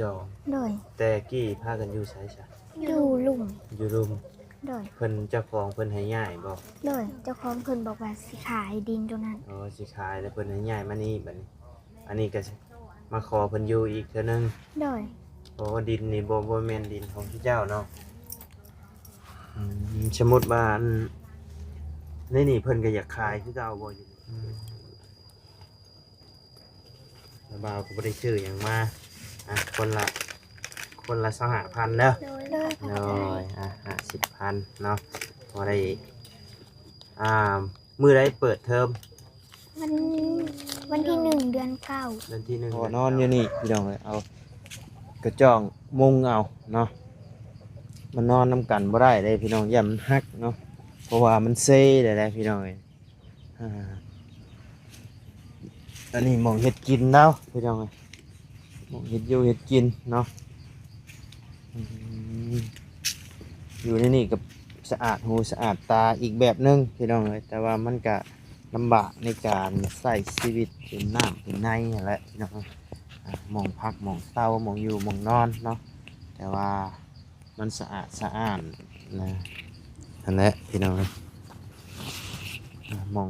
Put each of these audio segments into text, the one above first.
ດອງ ໂດຍ ແຕ່ກີ້ພາກັນຢູ່ໃສຊະ? ຢູ່ລຸ່ມ ຢູ່ລຸ່ມ ໂດຍ ເພິ່ນ ເຈົ້າຂອງເພິ່ນໃຫ້ຍ້າຍບໍ່? ໂດຍ ເຈົ້າຂອງເພິ່ນບອກວ່າຊິຂາຍດິນຕົງນັ້ນ. ອໍ ຊິຂາຍແລ້ວເພິ່ນໃຫ້ຍ້າຍມານີ້ບັດນີ້ ອັນນີ້ກໍມາຂໍເພິ່ນຢູ່ອີກເທື່ອໜຶ່ງ. ໂດຍ ອໍ ດິນນີ້ບໍ່ ບໍ່ແມ່ນດິນຂອງເຈົ້າເນາະ? ອືມ ສົມມຸດວ່າ ອັນ ໃນນີ້ເພິ່ນກໍຢາກຂາຍຄືເກົ່າບໍ່? ອືມ ລະບ່າວກໍບໍ່ໄດ້ຊື້ຫຍັງມາ ອ່ະ ຄົນລະ ຄົນລະຊາວຫ້າພັນເດີ. ໂດຍ ໂດຍ ອ່ະ ຫ້າສິບພັນເນາະ ພໍໄດ້ ອ່າ ມື້ໃດເປີດເທີມ? ວັນ ວັນທີໜຶ່ງ ເດືອນເກົ້າ ເດືອນທີໜຶ່ງ ກໍນອນຢູ່ນີ້ພີ່ນ້ອງເອີຍ ເອົາກະຈ້ອງມຸງເອົາເນາະ ມານອນນຳກັນບໍ່ໄດ້ເດ້ພີ່ນ້ອງ ຢ້ານມັນຫັກເນາະ ເພາະວ່າມັນເຊແລ້ວແຫຼະພີ່ນ້ອງເອີຍ. ອ່າ ອັນນີ້ໝ່ອງເຮັດກິນລາວພີ່ນ້ອງເອີຍ ໝ່ອງເຮັດຢູ່ເຮັດກິນເນາະ. ອືມ ຢູ່ໃນນີ້ກໍສະອາດຫູສະອາດຕາອີກແບບໜຶ່ງພີ່ນ້ອງເອີຍ ແຕ່ວ່າມັນກະລຳບາກໃນການໃຊ້ຊີວິດ ເປັນນ້ຳເປັນໃນຫັ້ນແຫຼະພີ່ນ້ອງ. ອ່າ ໝ່ອງພັກໝ່ອງເຊົາ ໝ່ອງຢູ່ໝ່ອງນອນເນາະ ແຕ່ວ່າມັນສະອາດສະອ້ານນະ ຫັ້ນແຫຼະພີ່ນ້ອງ. ອ່າ ໝ່ອງ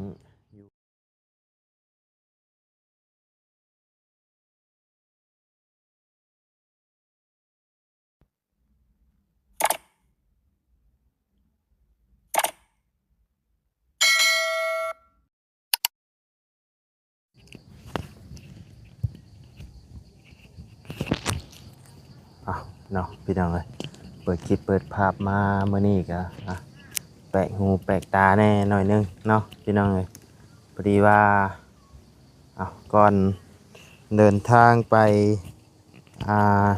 ອ້າວ ເນາະ ພີ່ນ້ອງເອີຍ ເປີດຄລິບເປີດພາບມາມື້ນີ້ກະ ອ່າ ແປກຫູແປກຕາແດ່ໜ້ອຍໜຶ່ງເນາະ ພີ່ນ້ອງເອີຍ. ພໍດີວ່າ ເອົາ ກ່ອນເດີນທາງໄປ ອ່າ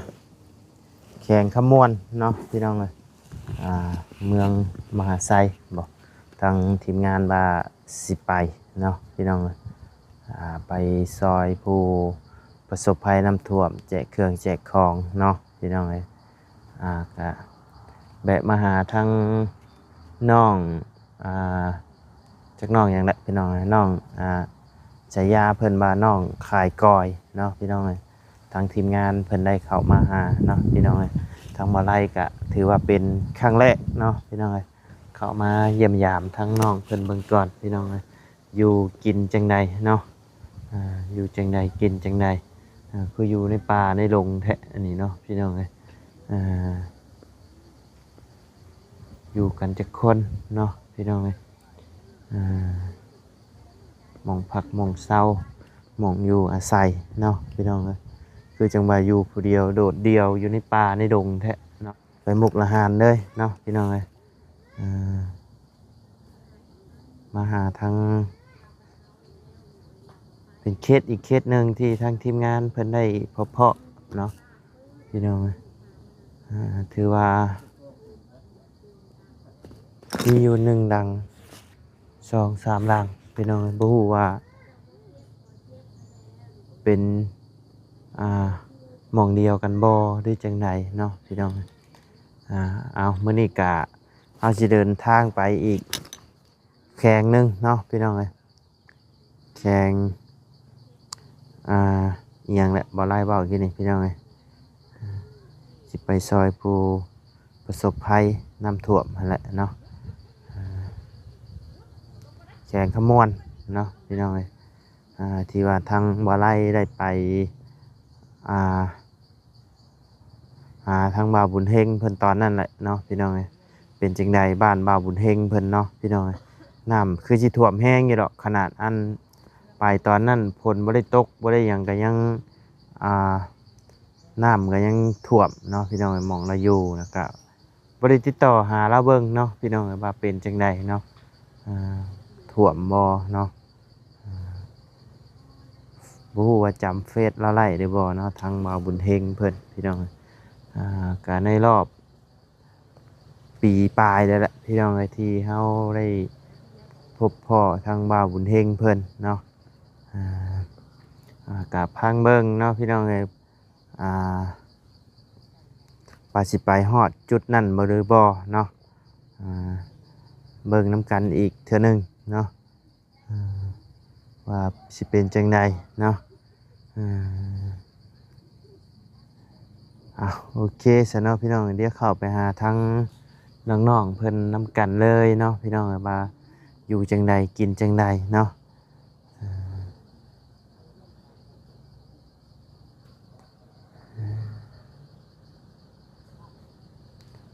ແຂວງຄຳມ່ວນເນາະ ພີ່ນ້ອງເອີຍ ອ່າ ເມືອງມະຫາໄຊບໍ ທາງທີມງານວ່າຊິໄປເນາະ ພີ່ນ້ອງເອີຍ ອ່າ ໄປຊ່ອຍຜູ້ປະສົບໄພນ້ຳຖ້ວມ ແຈກເຄື່ອງແຈກຂອງເນາະ ພີ່ນ້ອງເອີຍ. ອ່າ ກະແວະມາຫາທາງນ້ອງ ອ່າ ຈັກນ້ອງຫຍັງແຫຼະພີ່ນ້ອງເອີຍ ນ້ອງ ອ່າ ສາຍາ ເພິ່ນວ່ານ້ອງຂາຍກ້ອຍເນາະ ພີ່ນ້ອງເອີຍ. ທາງທີມງານເພິ່ນໄດ້ເຂົ້າມາຫາເນາະ ພີ່ນ້ອງເອີຍ ທາງບໍ່ໄລກະຖືວ່າເປັນຄັ້ງແລກເນາະ ພີ່ນ້ອງເອີຍ ເຂົ້າມາຢ້ຽມຢາມທາງນ້ອງເພິ່ນເບິ່ງກ່ອນ ພີ່ນ້ອງເອີຍ. ຢູ່ກິນຈັ່ງໃດເນາະ ອ່າ ຢູ່ຈັ່ງໃດ ກິນຈັ່ງໃດ ອ່າ ຄືຢູ່ໃນປ່າໃນດົງແທ້ອັນນີ້ເນາະ ພີ່ນ້ອງເອີຍ. ອ່າ ຢູ່ກັນຈັກຄົນເນາະ ພີ່ນ້ອງເອີຍ. ອ່າ ໝ່ອງພັກໝ່ອງເຊົາ ໝ່ອງຢູ່ອາໄສເນາະ ພີ່ນ້ອງເອີຍ ຄືຈັ່ງວ່າຢູ່ຜູ້ດຽວ ໂດດດ່ຽວ ຢູ່ໃນປ່າໃນດົງແທ້ເນາະ. ໄປມຸກລະຫານເລີຍເນາະ ພີ່ນ້ອງເອີຍ. ເອີ ມາຫາທາງ ເປັນເຂດອີກເຂດໜຶ່ງທີ່ທາງທີມງານເພິ່ນໄດ້ພົບເພາະເນາະ ພີ່ນ້ອງເອີຍ. ເອີ ຖືວ່າມີຢູ່ໜຶ່ງຫຼັງ ສອງສາມຫຼັງ ພີ່ນ້ອງເອີຍ ບໍ່ຮູ້ວ່າເປັນ ອ່າ ໝ່ອງດຽວກັນບໍ່ ຫຼືຈັ່ງໃດເນາະ ພີ່ນ້ອງເອີຍ. ອ່າ ເອົາ ມື້ນີ້ກະເຮົາຊິເດີນທາງໄປອີກແຂວງໜຶ່ງເນາະ ພີ່ນ້ອງເອີຍ ແຂວງ ອ່າ ອີ່ຫຍັງແຫຼະ ບໍ່ໄດ້ເວົ້າກີ້ນີ້ ພີ່ນ້ອງເອີຍ. ຊິໄປຊ່ອຍຜູ້ປະສົບໄພນ້ຳຖ້ວມຫັ້ນແຫຼະເນາະ ແຂວງຄຳມ່ວນເນາະ ພີ່ນ້ອງເອີຍ. ອ່າ ທີ່ວ່າທາງບໍ່ໄດ້ໄດ້ໄປ ອ່າ ຫາທາງບ່າວບຸນເຮັງເພິ່ນຕອນນັ້ນແຫຼະເນາະ ພີ່ນ້ອງເອີຍ. ເປັນຈັ່ງໃດບ້ານບ່າວບຸນເຮັງເພິ່ນເນາະ ພີ່ນ້ອງເອີຍ ນ້ຳຄືຊິຖ້ວມແຮງຢູ່ດອກ ຂະໜາດອັນໄປຕອນນັ້ນຝົນບໍ່ໄດ້ຕົກ ບໍ່ໄດ້ຫຍັງ ກະຍັງ ອ່າ ນ້ຳກະຍັງຖ້ວມເນາະ ພີ່ນ້ອງເອີຍ. ໝ່ອງລາວຢູ່ນະ ກະບໍ່ໄດ້ຕິດຕໍ່ຫາລາວເບິ່ງເນາະ ພີ່ນ້ອງເອີຍ ວ່າເປັນຈັ່ງໃດເນາະ ອ່າ ຖ້ວມບໍ່ເນາະ. ອ່າ ບໍ່ຮູ້ວ່າຈຳເຟສລາວໄດ້ຫຼືບໍ່ເນາະ ທາງບ່າວບຸນເຮັງເພິ່ນ ພີ່ນ້ອງເອີຍ. ອ່າ ກະໃນລອບປີປາຍແລ້ວແຫຼະ ພີ່ນ້ອງເອີຍ ທີ່ເຮົາໄດ້ພົບພໍ້ທາງບ່າວບຸນເຮັງເພິ່ນເນາະ. ອ່າ ອ່າ ກະຟັງເບິ່ງເນາະ ພີ່ນ້ອງເອີຍ ອ່າ ວ່າຊິໄປຮອດຈຸດນັ້ນບໍ່ ຫຼືບໍ່ເນາະ. ອ່າ ເບິ່ງນຳກັນອີກເທື່ອໜຶ່ງເນາະ ອ່າ ວ່າຊິເປັນຈັ່ງໃດເນາະ. ອ່າ ອ້າວ ໂອເຄຊະເນາະພີ່ນ້ອງ, ດຽວເຂົ້າໄປຫາທາງນ້ອງໆເພິ່ນນຳກັນເລີຍເນາະພີ່ນ້ອງ ວ່າຢູ່ຈັ່ງໃດ ກິນຈັ່ງໃດເນາະ.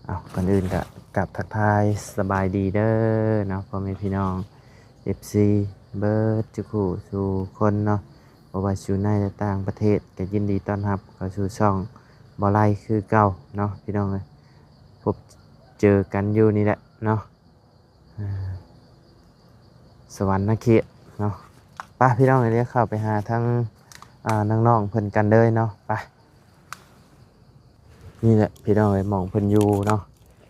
ເອົາ ກ່ອນອື່ນກະກາບທັກທາຍສະບາຍດີເດີເນາະ ພໍ່ແມ່ພີ່ນ້ອງ ເອັຟຊີ ເບິດທຸກຜູ້ສູ່ຄົນເນາະ, ບໍ່ວ່າຢູ່ໃນ ແລະ ຕ່າງປະເທດ ກະຍິນດີຕ້ອນຮັບເຂົ້າສູ່ຊ່ອງບໍ່ໄລຄືເກົ່າເນາະ ພີ່ນ້ອງເອີຍ. ພົບເຈີກັນຢູ່ນີ້ແຫຼະເນາະ ອ່າ ສະຫວັນນະເຂດເນາະ. ໄປພີ່ນ້ອງເອີຍ ດຽວເຂົ້າໄປຫາທາງ ອ່າ ນ້ອງໆເພິ່ນກັນເລີຍເນາະ ໄປ. ນີ້ແຫຼະພີ່ນ້ອງເອີຍ ໝ່ອງເພິ່ນຢູ່ເນາະ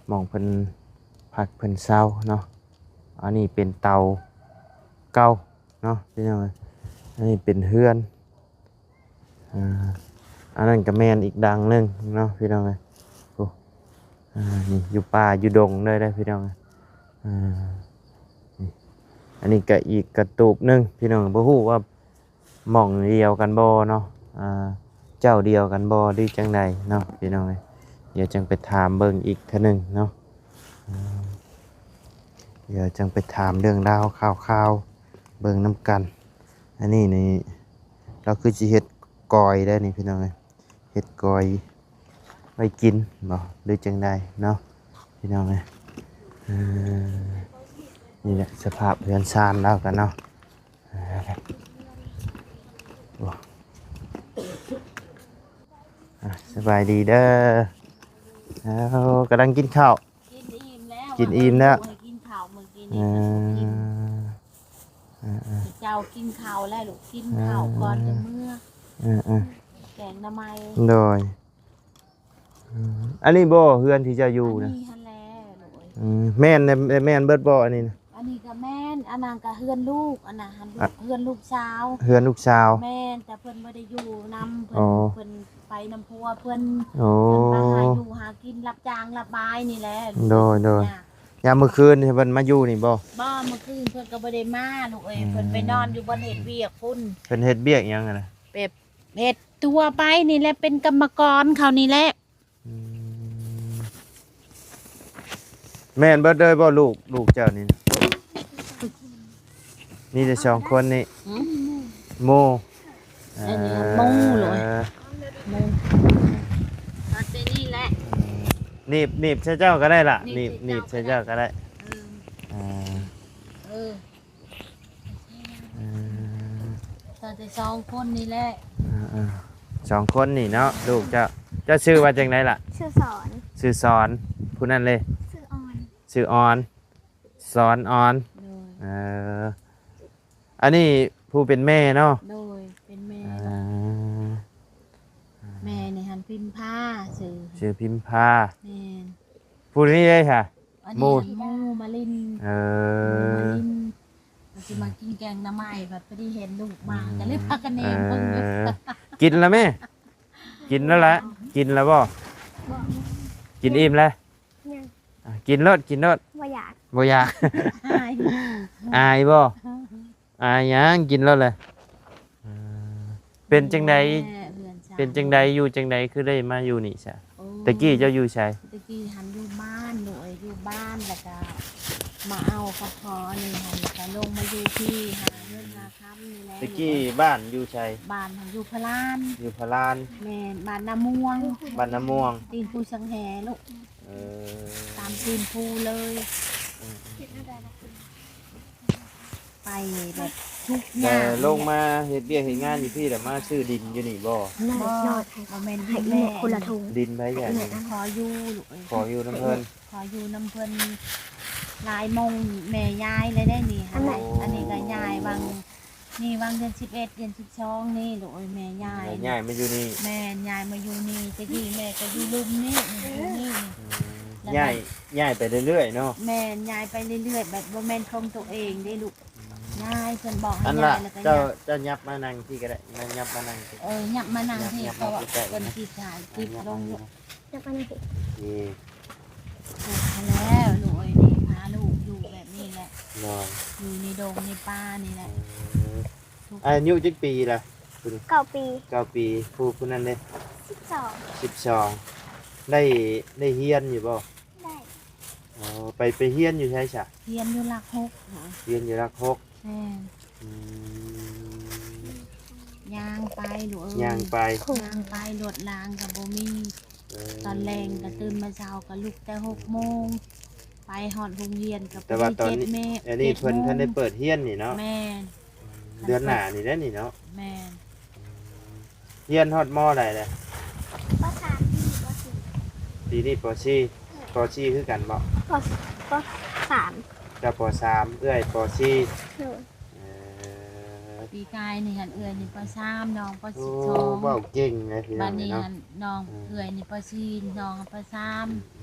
ໝ່ອງເພິ່ນພັກເພິ່ນເຊົາເນາະ. ອັນນີ້ເປັນເຕົາເກົ່າເນາະພີ່ນ້ອງເອີຍ, ອັນນີ້ເປັນເຮືອນ ອ່າ ອັນນັ້ນກະແມ່ນອີກຫຼັງໜຶ່ງເນາະພີ່ນ້ອງເອີຍ. ໂອ້ ອ່າ ນີ້ຢູ່ປ່າຢູ່ດົງເລີຍເດີພີ່ນ້ອງເອີຍ. ອ່າ ນີ້ ອັນນີ້ກະອີກກະຕູບໜຶ່ງພີ່ນ້ອງ, ບໍ່ຮູ້ວ່າໝ່ອງດຽວກັນບໍ່ເນາະ ອ່າ ເຈົ້າດຽວກັນບໍ່ ຫຼືຈັ່ງໃດເນາະພີ່ນ້ອງເອີຍ. ດຽວຈັ່ງໄປຖາມເບິ່ງອີກເທື່ອໜຶ່ງເນາະ ອ່າ ດຽວຈັ່ງໄປຖາມເລື່ອງລາວຂ່າວໆເບິ່ງນຳກັນ. ອັນນີ້ນີ້ ລາວຄືຊິເຮັດກອຍໄດ້ນີ້ພີ່ນ້ອງເອີຍ, ເຮັດກອຍໄວ້ກິນບໍ່ ຫຼືຈັ່ງໃດເນາະພີ່ນ້ອງເອີຍ. ເອີ ນີ້ແຫຼະສະພາບເຮືອນຊານລາວກັນເນາະ. ໂອ້ ອ່າ ສະບາຍດີເດີ. ເອົາ ກຳລັງກິນເຂົ້າ ກິນອີ່ມແລ້ວ ກິນອີ່ມແລ້ວ ໃຫ້ກິນເຂົ້າມື້ກີ້ນີ້ ເອີ ເພິ່ນບໍ່ກິນ. ເອີໆ ເຈົ້າກິນເຂົ້າແລ້ວລູກ ກິນເຂົ້າກ່ອນຈະເມືອ. ເອີໆ ແກງໜໍ່ໄມ້ ໂດຍ. ອືມ ອັນນີ້ບໍ່ເຮືອນທີ່ເຈົ້າຢູ່ນະ? ອັນນີ້ຫັ້ນແຫຼະ ໂດຍ. ອືມ ແມ່ນ ແມ່ນເບິດບໍ່ອັນນີ້ນະ? ອັນນີ້ກະແມ່ນ ອັນນັ້ນກະເຮືອນລູກ ອັນນັ້ນຫັ້ນ ອະ ເຮືອນລູກສາວ ເຮືອນລູກສາວ. ແມ່ນ ແຕ່ເພິ່ນບໍ່ໄດ້ຢູ່ນຳ ເພິ່ນ ອໍ ເພິ່ນໄປນຳຜົວເພິ່ນ. ໂອ້ ເພິ່ນມາຫາຢູ່ຫາກິນ ຮັບຈ້າງຮັບບາຍນີ້ແຫຼະ. ໂດຍໆ ຍາມມື້ຄືນນີ້ເພິ່ນມາຢູ່ນີ້ບໍ່? ບໍ່ ມື້ຄືນເພິ່ນກະບໍ່ໄດ້ມາລູກເອີຍ. ອືມ ເພິ່ນໄປນອນຢູ່ບ່ອນເຮັດວຽກພຸ້ນ. ເພິ່ນເຮັດວຽກຫຍັງຫັ້ນນະ? ແບບເຮັດທົ່ວໄປນີ້ແຫຼະ ເປັນກຳມະກອນເຂົານີ້ແຫຼະ. ອືມ ແມ່ນເບິດເລີຍບໍ່ລູກ ລູກເຈົ້ານີ້? ມີແຕ່ສອງຄົນນີ້. ຫື? ໝູ່ ອັນນີ້ໝູ່ເລີຍ ເອີ ໝູ່ ເອົາແຕ່ນີ້ແຫຼະ. ໜີບ ໜີບໃສ່ເຈົ້າກະໄດ້ລະ ໜີບ ໜີບໃສ່ເຈົ້າກະໄດ້. ເອີ ເອີ ເອີ ເອີ ເອົາແຕ່ສອງຄົນນີ້ແຫຼະ. ເອີໆ ສອງຄົນນີ້ເນາະ ລູກເຈົ້າ. ເຈົ້າຊື່ວ່າຈັ່ງໃດລະ? ຊື່ສອນ. ຊື່ສອນ. ຜູ້ນັ້ນເດ? ຊື່ອອນ. ຊື່ອອນ ສອນອອນ. ໂດຍ. ເອີ ອັນນີ້ຜູ້ເປັນແມ່ເນາະ? ໂດຍ ເປັນແມ່. ເອີ ແມ່ນີ້ຫັ້ນພິມພາຊື່ ຊື່ພິມພາ. ແມ່ນ. ຜູ້ນີ້ເດຊະ? ອັນນີ້ໝູ່ ໝູ່ມາຫຼິ້ນ. ເອີ ໝູ່ມາຫຼິ້ນ ວ່າຊິມາກິນແກງໜໍ່ໄມ້ ບັດພໍດີເຫັນລູກມາ ອືມ ກະເລີຍພາກັນແນມເບິ່ງ. ເອີ ກິນລະແມ່? ກິນແລ້ວລະ. ກິນລະບໍ່? ບໍ່ ກິນອີ່ມແລ້ວ? ຍັງ. ອ່ະ ກິນໂລດ ກິນໂລດ. ບໍ່ຢາກ ບໍ່ຢາກ. ອາຍ ອາຍບໍ່? ອາຍຫຍັງ ກິນໂລດແຫຼະ. ເອີ ເປັນຈັ່ງໃດ ເປັນຈັ່ງໃດ ຢູ່ຈັ່ງໃດ ຄືໄດ້ມາຢູ່ນີ້ຊະ? ໂອ້ ແຕ່ກີ້ເຈົ້າຢູ່ໃສ? ແຕ່ກີ້ຫັ້ນຢູ່ບ້ານ ໂດຍ ຢູ່ບ້ານ ແລ້ວກະມາເອົາກັບພໍ່ນີ້ຫັ້ນ ແລ້ວກະລົງມາຢູ່ພີ້ ຫາເງິນຫາຄຳນີ້ແຫຼະ. ແຕ່ກີ້ບ້ານຢູ່ໃສ? ບ້ານຫັ້ນຢູ່ພະລານ. ຢູ່ພະລານ. ແມ່ນ ບ້ານນາມ່ວງ. ບ້ານນາມ່ວງ ຕີນພູສັງແຫລູກ. ເອີ ຕາມຕີນພູເລີຍ. ເອີ ໄປແບບທຸກຍາກ. ແຕ່ລົງມາເຮັດວຽກເຮັດງານຢູ່ພີ້ ແລ້ວມາຊື້ດິນຢູ່ນີ້ບໍ່? ບໍ່ ບໍ່ແມ່ນດິນແມ່. ດິນໃຜ? ຂໍຢູ່ລູກເອີຍ ຂໍຢູ່ນຳເພິ່ນ. ຂໍຢູ່ນຳເພິ່ນຫຼາຍໝ່ອງແມ່ຍ້າຍແລ້ວເດ້ນີ້. ອັນນີ້ກະຍ້າຍຫວ່າງ ນີ້ຫວ່າງເດືອນສິບເອັດ ເດືອນສິບສອງນີ້ລູກເອີຍ ແມ່ຍ້າຍ ແມ່ຍ້າຍມາຢູ່ນີ້. ແມ່ນ ຍ້າຍມາຢູ່ນີ້. ແຕ່ກີ້ແມ່ກະຢູ່ລຸ່ມນີ້ ຢູ່ນີ້. ອືມ ແລ້ວ ຍ້າຍ ຍ້າຍໄປເລື້ອຍໆເນາະ. ແມ່ນ ຍ້າຍໄປເລື້ອຍໆ ແບບບໍ່ແມ່ນຂອງໂຕເອງເດ້ລູກ. ອືມ ຍ້າຍ ເພິ່ນບອກໃຫ້ ອັນລະ ຍ້າຍ ແລ້ວກະ ເຈົ້າ ຍ້າຍ ເຈົ້າຫຍັບມານັ່ງທີ່ກະໄດ້ ມາຫຍັບມານັ່ງທີ່. ເອີ ຫຍັບມານັ່ງທີ່ ເພາະວ່າເພິ່ນຊິຖ່າຍຄລິບລົງ. ແລ້ວກໍນີ້ ໂອເຄ ແລ້ວລູກເອີຍ ນີ້ພາລູກຢູ່ແບບນີ້ແຫຼະ ໂດຍ ຢູ່ໃນດົງໃນປ່ານີ້ແຫຼະ. ເອີ ອາຍຸຈັກປີລະ? ເກົ້າປີ. ເກົ້າປີ. ຜູ້ ຜູ້ນັ້ນເດ? ສິບສອງ ສິບສອງ ໄດ້ ໄດ້ຮຽນຢູ່ບໍ່? ໄດ້ ອໍ ໄປ ໄປຮຽນຢູ່ໃສຊະ? ຮຽນຢູ່ຫຼັກຫົກນະ ຮຽນຢູ່ຫຼັກຫົກ ແມ່ນ ອືມ ຍ່າງໄປລູກເອີຍ ຍ່າງໄປ ຍ່າງໄປ ລົດລາງກໍບໍ່ມີ ເອີ ຕອນແລງກໍຕື່ນມາເຊົ້າກໍລຸກແຕ່ຫົກໂມງ ໄປຮອດໂຮງຮຽນກໍ ແຕ່ວ່າຕອນນີ້ ອັນນີ້ເພິ່ນທັນໄດ້ເປີດຮຽນນີ້ເນາະ ແມ່ນ ເດືອນໜ້ານີ້ແຫຼະນີ້ເນາະ ແມ່ນ ຮຽນຮອດ ມໍ ໃດແລ້ວ? ປໍສາມ ປີນີ້ ປໍສີ່ ປີນີ້ ປໍສີ່ ເອີ ປໍສີ່ຄືກັນບໍ່? ປໍ ປໍສາມ ເຈົ້າ ປໍສາມ ເອື້ອຍ ປໍສີ່ ໂດຍ ເອີ ປີກາຍນີ້ຫັ້ນ ເອື້ອຍນີ້ ປໍສາມ ນ້ອງ ປໍສິບສອງ ໂອ້ ເວົ້າເກັ່ງເລີຍພີ່ນ້ອງ ບາດນີ້ເນາະ ຫັ້ນນ້ອງ ເອີ ເອື້ອຍນີ້ ປໍສີ່ ນ້ອງ ປໍສາມ ອື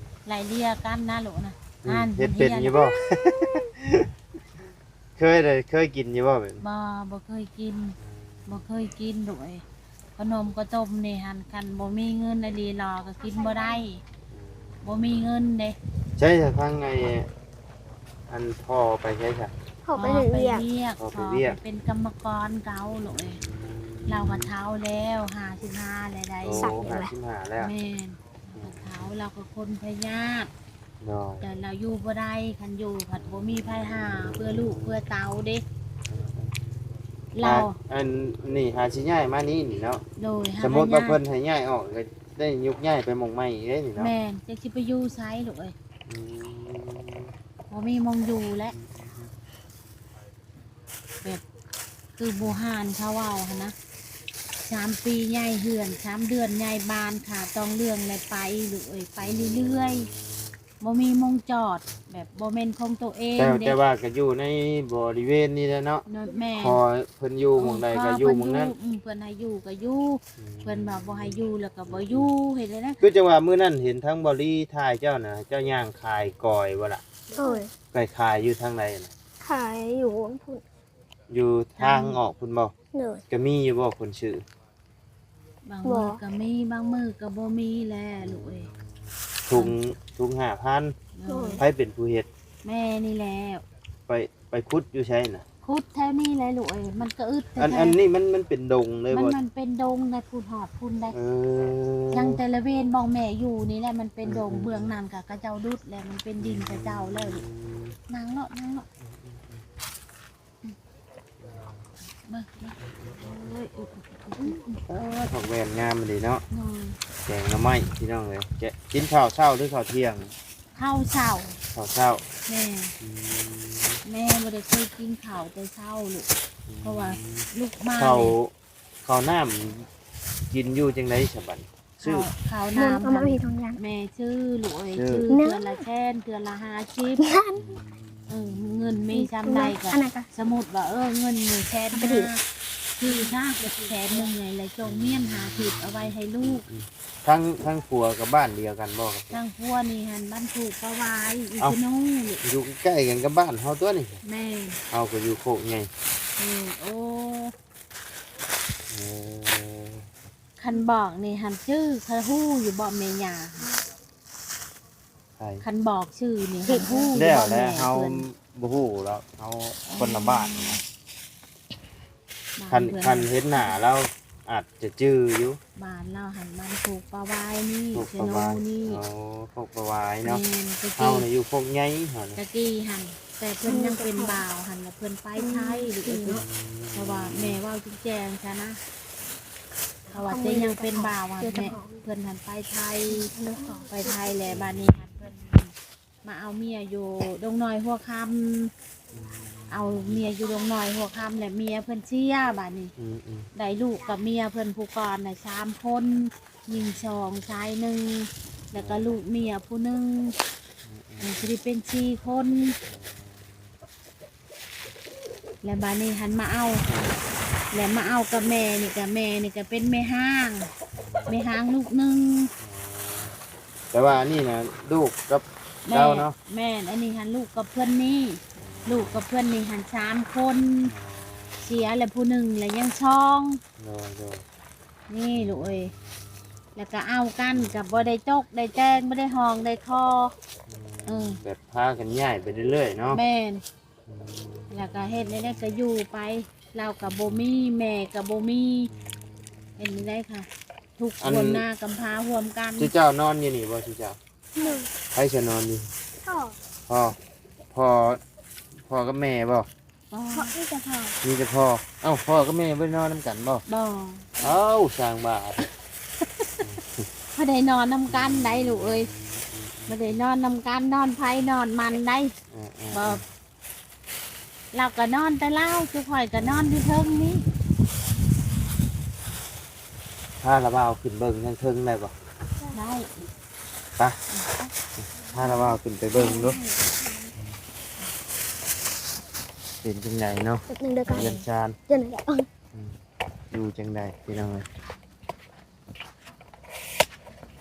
ມ ໄລ່ເລ່ຍກັນນະລູກນະ ອືມ ຫັ້ນ ເຮັດເປັນຢູ່ບໍ່? ເຄີຍໄດ້ ເຄີຍກິນຢູ່ບໍ່ແບບນີ້? ບໍ່ ບໍ່ເຄີຍກິນ ອືມ ບໍ່ເຄີຍກິນລູກເອີຍ ຂະໜົມຂະຕົ້ມນີ້ຫັ້ນ ຄັນບໍ່ມີເງິນອີ່ຫຼີຫຼໍກໍກິນບໍ່ໄດ້ ອືມ ບໍ່ມີເງິນເດ້ ໃຊ້ທາງໄອ້ ອັນພໍ່ໄປໃສຊະ? ພໍ່ໄປເຮັດວຽກ ພໍ່ໄປວຽກ ພໍ່ໄປເປັນກຳມະກອນເກົ່າລູກເອີຍ ອືມ ລາວກໍເຖົ້າແລ້ວ ຫ້າສິບຫ້າແລ້ວໃດ໋ ໂອ້ ຫ້າສິບຫ້າແລ້ວ ແມ່ນ ອືມ ເຖົ້າ ລາວກໍຄົນພະຍາດ ໂດຍ ແຕ່ລາວຢູ່ບໍ່ໄດ້ ຄັນຢູ່ພັດບໍ່ມີໃຜຫາເພື່ອລູກເພື່ອເຕົ້າເດ້ ລາວ ອັນນີ້ຫາຊິຍ້າຍມານີ້ນີ້ເນາະ ໂດຍ ສະມຸດວ່າເພິ່ນໃຫ້ຍ້າຍອອກ ກໍໄດ້ຍົກຍ້າຍໄປໝ່ອງໃໝ່ເດ້ນີ້ເນາະ ແມ່ນ ຈັກຊິໄປຢູ່ໃສລູກເອີຍ ອືມ ບໍ່ມີໝ່ອງຢູ່ແລ້ວ ອືມ ແບບຄືບູຮານເຂົາເວົ້າຫັ້ນນະ ສາມປີໃຫຍ່ເຮືອນ ສາມເດືອນໃຫຍ່ບ້ານ ຖ້າຕ້ອງເລື່ອງແລ້ວໄປລູກເອີຍ ໄປເລື້ອຍໆ ອືມ ບໍ່ມີໝ່ອງຈອດ ແບບບໍ່ແມ່ນຂອງໂຕເອງ ແຕ່ ເດ້ ແຕ່ວ່າກໍຢູ່ໃນບໍລິເວນນີ້ແຫຼະເນາະ ແມ່ນ ຂໍເພິ່ນຢູ່ໝ່ອງໃດກໍຢູ່ໝ່ອງນັ້ນ ເອີ ຂໍເພິ່ນຢູ່ ອືມ ເພິ່ນໃຫ້ຢູ່ກໍຢູ່ ອືມ ເພິ່ນວ່າບໍ່ໃຫ້ຢູ່ແລ້ວກໍບໍ່ຢູ່ ເຮັດແນວໃດ ຄືຈັ່ງວ່າມື້ນັ້ນເຫັນທາງບ່າວລີຖ່າຍເຈົ້ານະ ເຈົ້າຍ່າງຂາຍກ້ອຍບໍ່ລະ? ໂດຍ ໄປຂາຍຢູ່ທາງໃດນະ? ຂາຍຢູ່ພຸ້ນ ຢູ່ທາງອອກພຸ້ນບໍ່? ໂດຍ ກໍມີຢູ່ບໍ່ຄົນຊື້? ບາງມື້ກໍມີ ບາງມື້ກໍບໍ່ມີແຫຼະລູກເອີຍ ອືມ ທຸງ ທຸງຫ້າພັນ ໂດຍ ໃຜເປັນຜູ້ເຮັດ? ແມ່ນີ້ແຫຼະ ໄປ ໄປຂຸດຢູ່ໃສນະ? ຂຸດແຖວນີ້ແຫຼະລູກເອີຍ ມັນກໍອຶດແທ້ໆ ອັນ ອັນນີ້ມັນ ມັນເປັນດົງເລີຍບໍ່? ມັນ ມັນເປັນດົງໃດ໋ ພຸ້ນຮອດພຸ້ນໃດ໋ ເອີ ຍັງແຕ່ລະເວນບ່ອນແມ່ຢູ່ນີ້ແຫຼະ ມັນເປັນດົງ ອືມ ເບື້ອງນັ້ນກໍເຂົາເຈົ້າດຸດແລ້ວ ມັນເປັນດິນເຂົາເຈົ້າແລ້ວ ອືມ ນັ່ງເນາະ ນັ່ງເນາະ ອືມ ເບິ່ງ ເບິ່ງ ໂອ້ຍ ອືມ ອືມ ອືມ ອືມ ເອີ ຜັກແວ່ນງາມອີ່ຫຼີເນາະ ໂດຍ ແກງໜໍ່ໄມ້ພີ່ນ້ອງເອີຍ ແກະ ກິນເຂົ້າເຊົ້າຫຼືເຂົ້າທ່ຽງ? ເຂົ້າເຊົ້າ ເຂົ້າເຊົ້າ ແມ່ ອືມ ແມ່ບໍ່ໄດ້ເຄີຍກິນເຂົ້າແຕ່ເຊົ້າລູກ ອືມ ເພາະວ່າລຸກມາ ເຂົ້າ ເຂົ້ານ້ຳກິນຢູ່ຈັ່ງໃດສະບັດ? ຊື້ ເຂົ້າ ເຂົ້ານ້ຳ ເອົາມາໃຫ້ທຸງຢ່າງ ແມ່ຊື້ລູກເອີຍ ຊື້ ຊື້ເທື່ອລະແສນ ເທື່ອລະຫ້າສິບ ອືມ ເອີ ເງິນມີຊ່ຳໃດກໍ ອັນນັ້ນກໍ ສົມມຸດວ່າ ເອີ ເງິນມີແສນຫ້າ ຊື້ຊະແສນໜຶ່ງ ແລ້ວສົ່ງເມຍນຫ້າສິບ ເອົາໄວ້ໃຫ້ລູກ ອືມ ທາງ ທາງຜົວກັບບ້ານດຽວກັນບໍ່? ທາງຜົວນີ້ຫັ້ນບ້ານໂຄກປາຫວາຍ ອີ ເອົ້າ ຊະໂນ ຢູ່ໃກ້ໆກັນກັບບ້ານເຮົາຕົວະນີ້ ແມ່ນ ເຮົາກໍຢູ່ໂຄກໃຫຍ່ ເອີ ໂອ້ ເອີ ຄັນບອກນີ້ຫັ້ນຈື່ ເຄີຍຮູ້ຢູ່ບໍ່ແມ່ຍ່າ? ໃຜ? ຄັນບອກຊື່ນີ້ຫັ້ນຮູ້ຢູ່ບໍ່? ແລ້ວແຫຼະ ແມ່ເພິ່ນ ເຮົາບໍ່ຮູ້ແລ້ວ ເຮົາຄົນລະບ້ານນະ ຄັນ ຄັນເຫັນໜ້າລາວອາດຈະຈື່ຢູ່ ບ້ານລາວຫັ້ນບ້ານໂຄກປາຫວາຍນີ້ ໂຄກປາຫວາຍ ຊະໂນນີ້ ອໍ ໂຄກປາຫວາຍເນາະ ແມ່ນ ແຕ່ກີ້ ເຮົານະຢູ່ໂຄກໃຫຍ່ ເຮົານະ ແຕ່ກີ້ຫັ້ນ ແຕ່ເພິ່ນຍັງເປັນບ່າວຫັ້ນລະ ເພິ່ນໄປໄທ ອືມ ເອີ ເພາະວ່າແມ່ເວົ້າແຈ້ງໆຊະນະ ເພາະວ່າແຕ່ຍັງເປັນບ່າວຫັ້ນແມ່ ເພິ່ນຫັ້ນໄປໄທ ໄປໄທແລ້ວບາດນີ້ຫັ້ນເພິ່ນມາເອົາເມຍຢູ່ດົງນ້ອຍຫົວຄຳ ເອົາເມຍຢູ່ດົງນ້ອຍຫົວຄຳ ແລ້ວເມຍເພິ່ນເສຍບາດນີ້ ອືມໆ ໄດ້ລູກກັບເມຍເພິ່ນຜູ້ກ່ອນນະສາມຄົນ ຍິງສອງ ຊາຍໜຶ່ງ ແລ້ວກໍລູກເມຍຜູ້ໜຶ່ງ ອືມໆ ຊິໄດ້ເປັນສີ່ຄົນ ແລ້ວບາດນີ້ຫັ້ນມາເອົາ ແລ້ວມາເອົາກັບແມ່ນີ້ ກັບແມ່ນີ້ກໍເປັນແມ່ຮ້າງ ແມ່ຮ້າງລູກໜຶ່ງ ແຕ່ວ່າອັນນີ້ນະລູກກັບ ແມ່ ເຈົ້າເນາະ ແມ່ນ ອັນນີ້ຫັ້ນລູກກັບເພິ່ນນີ້ ລູກກັບເພິ່ນນີ້ຫັ້ນສາມຄົນ ເສຍແລ້ວຜູ້ໜຶ່ງ ແລ້ວຍັງສອງ ໂດຍໆ ນີ້ລູກເອີຍ ແລ້ວກໍເອົາກັນ ກໍບໍ່ໄດ້ຕົກໄດ້ແຕ່ງ ບໍ່ໄດ້ຫອງໄດ້ຄໍ ອືມ ເອີ ແບບພາກັນຍ້າຍໄປເລື້ອຍໆເນາະ ແມ່ນ ອືມ ແລ້ວກໍເຮັດແນວໃດກໍຢູ່ໄປ ລາວກໍບໍ່ມີ ແມ່ກໍບໍ່ມີ ອືມ ເຮັດແນວໃດຄະ? ທຸກຄົນນາກຳພາຮ່ວມກັນ. ເຈົ້ານອນຢູ່ນີ້ບໍ່? ເຈົ້າ ໂດຍ ໃຜຈະນອນຢູ່? ພໍ່ ພໍ່ ພໍ່ ພໍ່ກັບແມ່ບໍ່? ພໍ່ ມີແຕ່ພໍ່ ມີແຕ່ພໍ່. ເອົ້າ ພໍ່ກັບແມ່ບໍ່ໄດ້ນອນນຳກັນບໍ່? ບໍ່. ເອົ້າ ຊ່າງບ້າ ບໍ່ໄດ້ນອນນຳກັນໄດ໋ລູກເອີຍ ບໍ່ໄດ້ນອນນຳກັນ ນອນໃຜນອນມັນໄດ໋. ເອີໆ ບໍ່ ລາວກໍນອນແຕ່ລາວ ຊຸຂ້ອຍກໍນອນຢູ່ເທິງນີ້. ພາລະບ່າວຂຶ້ນເບິ່ງທາງເທິງໄດ້ບໍ່? ໄດ້ ໄປ ພາລະບ່າວຂຶ້ນໄປເບິ່ງດູ ເປັນຈັ່ງໃດເນາະ ແປັບໜຶ່ງເດີ ເຮືອນຊານ ເດີ ອືມ ຢູ່ຈັ່ງໃດພີ່ນ້ອງເອີຍ?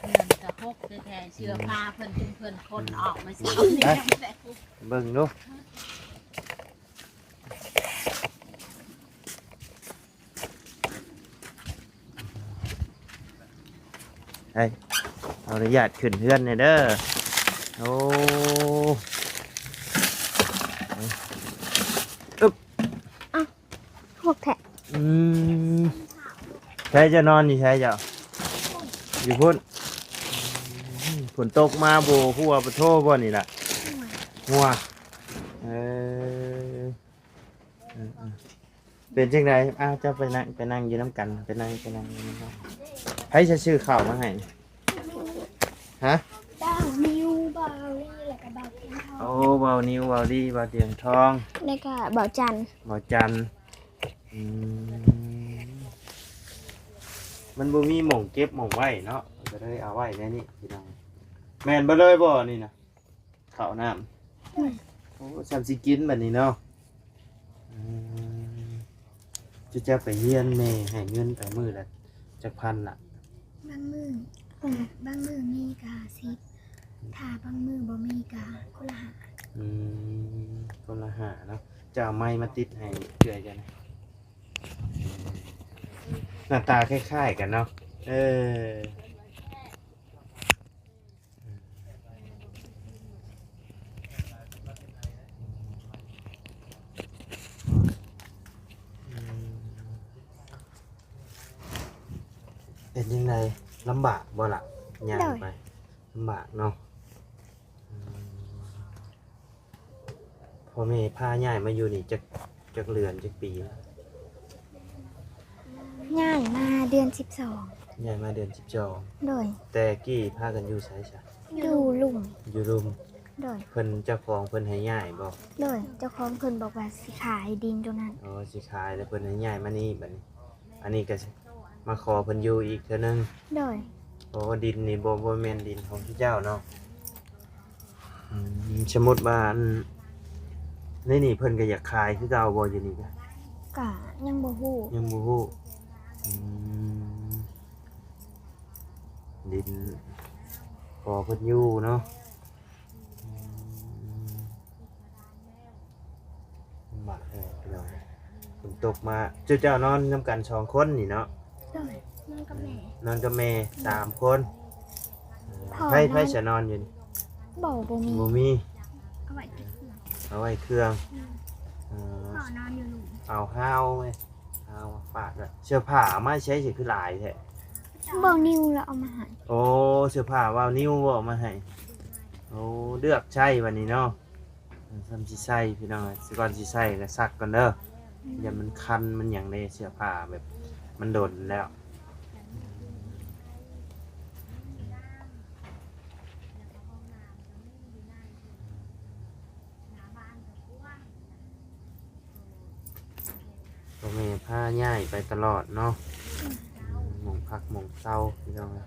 ເຮືອນກະຫົກແທ້ໆ ເສື້ອຜ້າເພິ່ນ ເພິ່ນຂົນອອກມາໃສ່ ໄປ ເບິ່ງດູ. ເອີຍ ຂໍອະນຸຍາດຂຶ້ນເຮືອນແດ່ເດີ. ໂອ້ ອຶບ ອ້າວ ຫົກແທ້. ອືມ ໃສເຈົ້ານອນຢູ່ໃສເຈົ້າ? ຢູ່ພຸ້ນ. ອືມ ຝົນຕົກມາບໍ່ຫົວບໍ່ໂທບໍ່ນີ້ລະ? ຫົວ ຫົວ. ເອີ ເອີໆ ເປັນຈັ່ງໃດ? ອ້າວ ເຈົ້າໄປນັ່ງ ໄປນັ່ງຢູ່ນຳກັນ ໄປນັ່ງ ໄປນັ່ງຢູ່ນຳກັນ. ໃຜຈະຊື້ເຂົ້າມາໃຫ້? ຮະ? ບ່າວນິວ ບ່າວລີ ແລ້ວກໍບ່າວຕຽງທອງ. ໂອ້ ບ່າວນິວ ບ່າວລີ ບ່າວຕຽງທອງ ແລ້ວກໍບ່າວຈັນ ບ່າວຈັນ. ອືມ ມັນບໍ່ມີໝ່ອງເກັບໝ່ອງໄວ້ເນາະ ກໍເລີຍເອົາໄວ້ໃນນີ້ພີ່ນ້ອງ. ແມ່ນເບິດເລີຍບໍ່ນີ້ນະ? ເຂົ້ານ້ຳ ແມ່ນ ໂອ້ ຊ່ຳຊິກິນບັດນີ້ເນາະ. ອືມ ຈຸເຈົ້າໄປຮຽນ ແມ່ໃຫ້ເງິນໄປມື້ລະຈັກພັນລະ? ບາງມື້ ອືມ ບາງມື້ມີກະຫ້າສິບ ຖ້າບາງມື້ບໍ່ມີກະຄົນລະຫ້າ. ອືມ ຄົນລະຫ້າເນາະ. ເຈົ້າເອົາໄມມາຕິດໃຫ້ເອື້ອຍເຈົ້ານະ ໜ້າຕາຄ້າຍໆກັນເນາະ. ເອີ ເປັນຈັ່ງໃດ ລຳບາກບໍ່ລະ? ຍ່າງໄປ ໂດຍ ລຳບາກເນາະ. ອືມ ພໍ່ແມ່ພາຍ້າຍມາຢູ່ນີ້ຈັກ ຈັກເດືອນ ຈັກປີ? ຍ້າຍມາເດືອນສິບສອງ. ຍ້າຍມາເດືອນສິບສອງ ໂດຍ. ແຕ່ກີ້ພາກັນຢູ່ໃສຊະ? ຢູ່ລຸ່ມ. ຢູ່ລຸ່ມ ໂດຍ. ເພິ່ນ ເຈົ້າຂອງເພິ່ນໃຫ້ຍ້າຍບໍ່? ໂດຍ ເຈົ້າຂອງເພິ່ນບອກວ່າຊິຂາຍດິນຕົງນັ້ນ. ອໍ ຊິຂາຍ ແລ້ວເພິ່ນໃຫ້ຍ້າຍມານີ້ບັດນີ້. ອັນນີ້ກໍມາຂໍເພິ່ນຢູ່ອີກເທື່ອໜຶ່ງ. ໂດຍ. ໂອ້ ດິນນີ້ບໍ່ ບໍ່ແມ່ນດິນຂອງເຈົ້າເນາະ. ອືມ ສົມມຸດວ່າ ອັນ ໃນນີ້ເພິ່ນກໍຢາກຂາຍຄືເກົ່າບໍ່ ຢູ່ນີ້ກະ? ກະຍັງບໍ່ຮູ້. ຍັງບໍ່ຮູ້. ອືມ ດິນຂໍເພິ່ນຢູ່ເນາະ. ອືມ ລຳບາກແຮງພີ່ນ້ອງ. ຝົນຕົກມາ ເຈົ້າ ເຈົ້ານອນນຳກັນສອງຄົນນີ້ເນາະ? ໂດຍ ນອນກັບແມ່ ນອນກັບແມ່ ອືມ ສາມຄົນ. ໃຜ ໃຜຈະນອນຢູ່ນີ້? ບໍ່ ບໍ່ມີ ບໍ່ມີ. ເອົາໄວ້ເກັບເຄື່ອງ ເອົາໄວ້ເຄື່ອງ. ອືມ ເອີ ພໍ່ນອນຢູ່ລຸ່ມ. ເອົາ ເອົາ ເອົາ ຝາກໄວ້. ເສື້ອຜ້າເອົາມາໃຊ້ຊິຄືຫຼາຍແທ້? ບ່າວນິວລະເອົາມາໃຫ້. ໂອ້ ເສື້ອຜ້າບ່າວນິວເອົາມາໃຫ້. ໂອ້ ເລືອກໃຊ້ບັດນີ້ເນາະ. ຊ່ຳຊິໃສ່ພີ່ນ້ອງເອີຍ ກ່ອນຊິໃສ່ກໍຊັກກ່ອນເດີ. ອືມ ຢ້ານມັນຄັນມັນຫຍັງເດ້ ເສື້ອຜ້າແບບມັນດົນແລ້ວ. ພໍ່ແມ່ພາຍ້າຍໄປຕະຫຼອດເນາະ. ອືມ ໝ່ອງພັກໝ່ອງເຊົາພີ່ນ້ອງເອີຍ.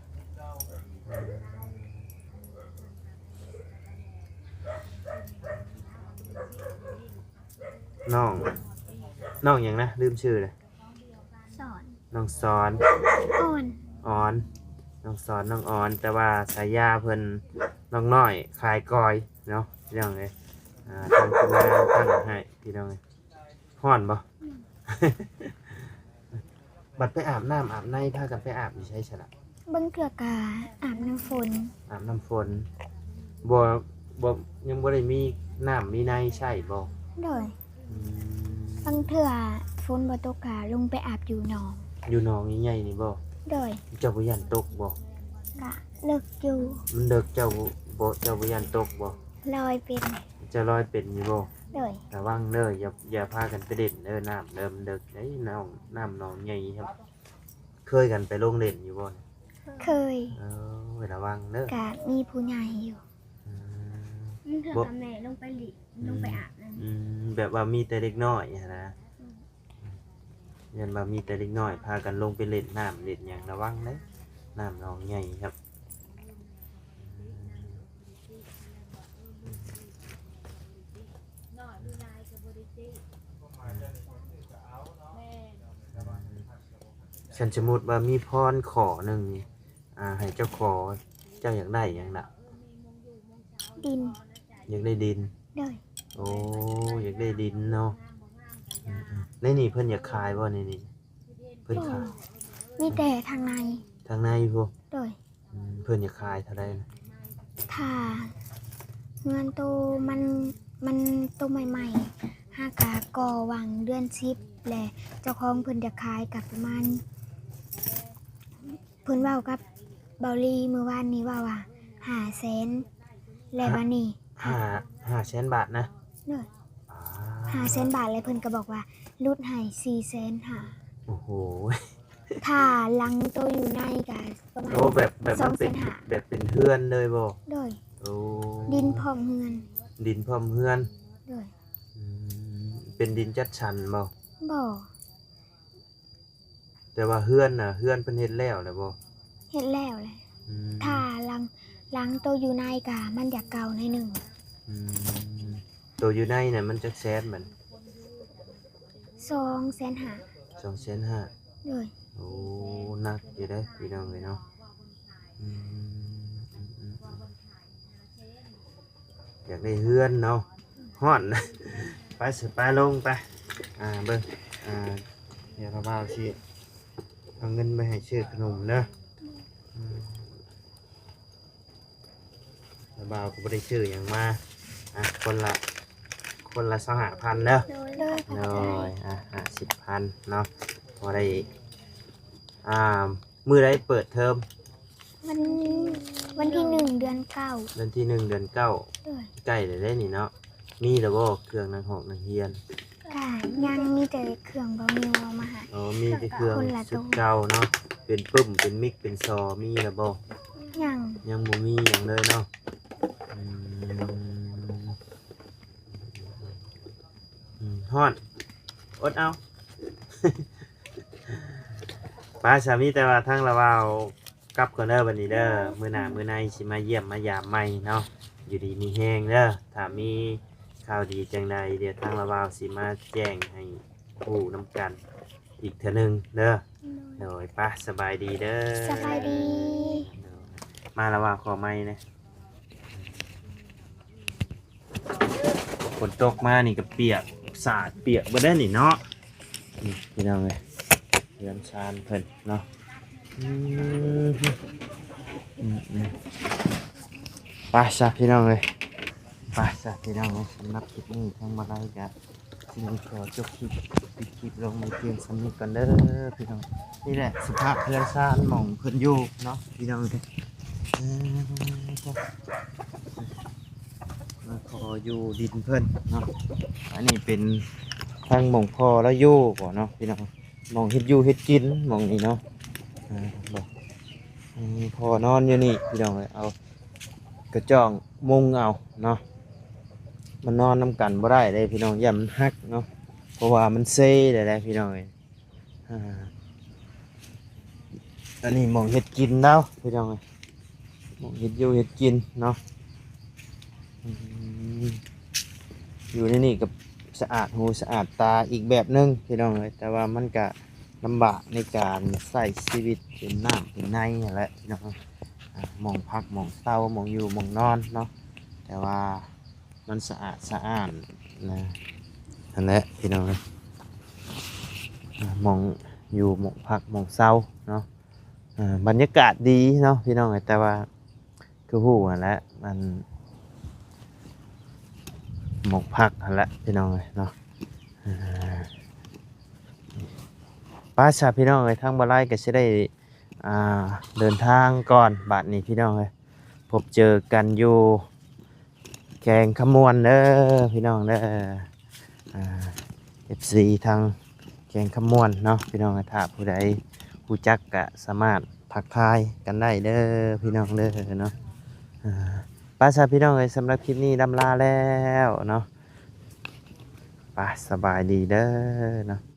ນ້ອງ ນ້ອງຫຍັງນະ? ລືມຊື່ລະ. ສອນ ນ້ອງສອນ ອອນ ອອນ ນ້ອງສອນ ນ້ອງອອນ ແຕ່ວ່າສາຍາເພິ່ນນ້ອງນ້ອຍຂາຍກອຍເນາະ ພີ່ນ້ອງເອີຍ. ອ່າ ທາງທີມງານຕັ້ງໃຫ້ ພີ່ນ້ອງເອີຍ. ຮ້ອນບໍ່? ອືມ ບັດໄປອາບນ້ຳອາບໃນ ພາກັນໄປອາບຢູ່ໃສຊະລະ? ບາງເທື່ອກະອາບນ້ຳຝົນ. ອາບນ້ຳຝົນ ບໍ່ ບໍ່ ຍັງບໍ່ໄດ້ມີນ້ຳມີໃນໃຊ້ບໍ່? ໂດຍ. ອືມ ບາງເທື່ອຝົນບໍ່ຕົກກະລົງໄປອາບຢູ່ໜອງ. ຢູ່ໜອງໃຫຍ່ໆນີ້ບໍ່? ໂດຍ ເຈົ້າບໍ່ຢ້ານຕົກບໍ່? ກະເລິກຢູ່. ມັນເລິກ ເຈົ້າບໍ່ ເຈົ້າບໍ່ຢ້ານຕົກບໍ່? ລອຍເປັນ. ເຈົ້າລອຍເປັນຢູ່ບໍ່? ໂດຍ ລະວັງເດີ ຢ່າ ຢ່າພາກັນໄປຫຼິ້ນເດີ ນ້ຳເລີ່ມເລິກເດ້ ນ້ອງ ນ້ຳໜອງໃຫຍ່. ເຄີຍກັນໄປລົງຫຼິ້ນຢູ່ບໍ່? ເຄີຍ. ເອີ ລະວັງເດີ ກະມີຜູ້ໃຫຍ່ຢູ່. ອືມ ບອກແມ່ລົງໄປຫຼິ້ນ ອືມ ລົງໄປອາບນ້ຳ. ອືມ ແບບວ່າມີແຕ່ເດັກນ້ອຍຫັ້ນນະ. ອືມ ຢ້ານວ່າມີແຕ່ເດັກນ້ອຍພາກັນລົງໄປຫຼິ້ນນ້ຳຫຼິ້ນຫຍັງ ລະວັງເດີ ນ້ຳໜອງໃຫຍ່ຄັບ. ຄັນສົມມຸດວ່າມີພອນຂໍ້ໜຶ່ງນີ້ ອ່າ ໃຫ້ເຈົ້າຂໍ ເຈົ້າຢາກໄດ້ຫຍັງລະ? ດິນ. ຢາກໄດ້ດິນ? ໂດຍ. ໂອ້ ຢາກໄດ້ດິນເນາະ. ອືມໆ ໃນນີ້ເພິ່ນຢາກຂາຍບໍ່ ໃນນີ້? ເພິ່ນຂາຍ ບໍ່ ມີແຕ່ທາງໃນ. ທາງໃນພຸ້ນ? ໂດຍ. ອືມ ເພິ່ນຢາກຂາຍເທົ່າໃດນະ? ຖ້າເຮືອນໂຕມັນ ມັນໂຕໃໝ່ໆ ຫາກະກໍ່ຫວ່າງເດືອນສິບ ແລະ ເຈົ້າຂອງເພິ່ນຢາກຂາຍກະປະມານ ເພິ່ນເວົ້າກັບເບົາລີມື້ວານນີ້ ເວົ້າວ່າຫ້າແສນ ແລະ ບາດນີ້ ຫ້າ ຫ້າແສນບາດນະ? ໂດຍ. ອ່າ ຫ້າແສນບາດ ແລະ ເພິ່ນກໍບອກວ່າຫຼຸດໃຫ້ສີ່ແສນຫ້າ. ໂອ້ໂຫ ຖ້າຫຼັງໂຕຢູ່ໃນກໍປະມານ ໂອ້ ແບບ ແບບມັນເປັນ ສອງແສນຫ້າ ແບບເປັນເຮືອນເລີຍບໍ່? ໂດຍ. ໂອ້ ດິນພ້ອມເຮືອນ. ດິນພ້ອມເຮືອນ. ໂດຍ. ອືມ ເປັນດິນຈັດສັນບໍ່? ບໍ່. ແຕ່ວ່າເຮືອນນະ ເຮືອນເພິ່ນເຮັດແລ້ວແລ້ວບໍ່? ເຮັດແລ້ວແຫຼະ. ອືມ ຖ້າຫຼັງ ຫຼັງໂຕຢູ່ໃນກະມັນຢາກເກົ່າໜ້ອຍໜຶ່ງ. ອືມ ໂຕຢູ່ໃນນະມັນຈັກແສນບັດ? ສອງແສນຫ້າ. ສອງແສນຫ້າ. ໂດຍ. ໂອ້ ໜັກຢູ່ເດ້ພີ່ນ້ອງເອີຍເນາະ. ອືມ ອືມໆ ຢາກໄດ້ເຮືອນເນາະ ຮ້ອນ. ໄປ ໄປລົງໄປ ອ່າ ເບິ່ງ ອ່າ ດຽວລາວບ່າວຊິເອົາເງິນໄປໃຫ້ຊື້ຂະໜົມເດີ. ອືມ ລາວບ່າວກໍບໍ່ໄດ້ຊື້ຫຍັງມາ ອ່າ ຄົນລະ ຄົນລະຊາວຫ້າພັນເດີ. ໂດຍ ໂດຍ ອ່າ ຫ້າສິບພັນເນາະ ພໍໄດ້ ອ່າ ມື້ໃດເປີດເທີມ? ວັນ ວັນທີໜຶ່ງ ເດືອນເກົ້າ. ວັນທີໜຶ່ງ ເດືອນເກົ້າ. ໂດຍ. ໃກ້ແລ້ວເດ້ນີ້ເນາະ. ມີແລ້ວບໍ່ເຄື່ອງນັກຮອກນັກຮຽນ? ກະຍັງ ມີແຕ່ເຄື່ອງເບົາມິວເອົາມາໃຫ້. ອໍ ມີແຕ່ເຄື່ອງ ຄົນລະໂຕ ຊຸດເກົ່າເນາະ. ເປັນປຶ້ມ ເປັນມິກ ເປັນຊໍ ມີແລ້ວບໍ່? ຍັງ ຍັງບໍ່ມີຫຍັງເລີຍເນາະ. ອືມ ອືມ ຮ້ອນ ອົດເອົາ. ໄປ ສາ ມີແຕ່ວ່າທາງລາວບ່າວກັບກ່ອນເດີບັດນີ້ເດີ. ມື້ໜ້າ ອືມ ມື້ໃນຊິມາຢ້ຽມມາຢາມໃໝ່ເນາະ. ຢູ່ດີມີແຮງເດີ. ຖ້າມີຂ່າວດີຈັ່ງໃດ ດຽວທາງລາວບ່າວຊິມາແຈ້ງໃຫ້ຮູ້ນຳກັນອີກເທື່ອໜຶ່ງເດີ. ໂດຍ. ໂດຍ ໄປ ສະບາຍດີເດີ. ສະບາຍດີ. ໂດຍ. ມາລາວບ່າວຂໍໄມແດ່. ຝົນຕົກມານີ້ກໍປຽກ ສາດປຽກເບິດເດ້ນີ້ເນາະ. ນີ້ພີ່ນ້ອງເອີຍ ເຮືອນຊານເພິ່ນເນາະ. ອືມ ອືມໆ ໄປຊະພີ່ນ້ອງເອີຍ ໄປຊະພີ່ນ້ອງເອີຍ. ສຳລັບຄລິບນີ້ທາງມາໄລກະ ຊິໄດ້ຂໍຈົບຄລິບ ປິດຄລິບລົງໃນພຽງສ່ຳນີ້ກ່ອນເດີພີ່ນ້ອງ. ນີ້ແຫຼະສະພາບເຮືອນຊານໝ່ອງເພິ່ນຢູ່ເນາະພີ່ນ້ອງ. ເອີ ມາຂໍຢູ່ດິນເພິ່ນເນາະ. ອັນນີ້ເປັນທາງໝ່ອງພໍ່ລາວຢູ່ບໍ່ເນາະພີ່ນ້ອງ ໝ່ອງເຮັດຢູ່ເຮັດກິນໝ່ອງນີ້ເນາະ. ອ່າ ບໍ່ ອືມ ພໍ່ນອນຢູ່ນີ້ພີ່ນ້ອງເອີຍ ເອົາ ກະຈອງມຸງເອົາເນາະ. ມັນນອນນຳກັນບໍ່ໄດ້ເດ້ພີ່ນ້ອງ ຢ້ານມັນຫັກເນາະ ເພາະວ່າມັນເຊໄດ້ແຫຼະພີ່ນ້ອງເອີຍ. ອ່າ ອັນນີ້ໝ່ອງເຮັດກິນລາວພີ່ນ້ອງເອີຍ ໝ່ອງເຮັດຢູ່ເຮັດກິນເນາະ. ອືມ ຢູ່ໃນນີ້ກໍສະອາດຫູສະອາດຕາອີກແບບໜຶ່ງພີ່ນ້ອງເອີຍ ແຕ່ວ່າມັນກະລຳບາກໃນການໃຊ້ຊີວິດເປັນນ້ຳເປັນໃນຫັ້ນແຫຼະພີ່ນ້ອງ. ອ່າ ໝ່ອງພັກໝ່ອງເຊົາ ໝ່ອງຢູ່ໝ່ອງນອນເນາະ ແຕ່ວ່າມັນສະອາດສະອ້ານນະ ຫັ້ນແຫຼະພີ່ນ້ອງເອີຍ. ອ່າ ໝ່ອງຢູ່ໝ່ອງພັກໝ່ອງເຊົາເນາະ. ອ່າ ບັນຍາກາດດີເນາະພີ່ນ້ອງເອີຍ ແຕ່ວ່າ ຄືຮູ້ຫັ້ນແຫຼະ ອັນ ໝ່ອງພັກຫັ້ນແຫຼະພີ່ນ້ອງເອີຍເນາະ. ອ່າ ໄປຊະພີ່ນ້ອງເອີຍ ທາງບ່າວໄລກໍຊິໄດ້ ອ່າ ເດີນທາງກ່ອນບາດນີ້ພີ່ນ້ອງເອີຍ ພົບເຈີກັນຢູ່ແຂວງຄຳມ່ວນເດີພີ່ນ້ອງເດີ. ອ່າ ເອັຟຊີ ທາງແຂວງຄຳມ່ວນເນາະພີ່ນ້ອງເອີຍ ຖ້າຜູ້ໃດຮູ້ຈັກກະສາມາດທັກທາຍກັນໄດ້ເດີພີ່ນ້ອງເດີເນາະ. ອ່າ ໄປຊະພີ່ນ້ອງເອີຍ ສຳລັບຄລິບນີ້ລ່ຳລາແລ້ວເນາະ ໄປ ສະບາຍດີເດີເນາະ.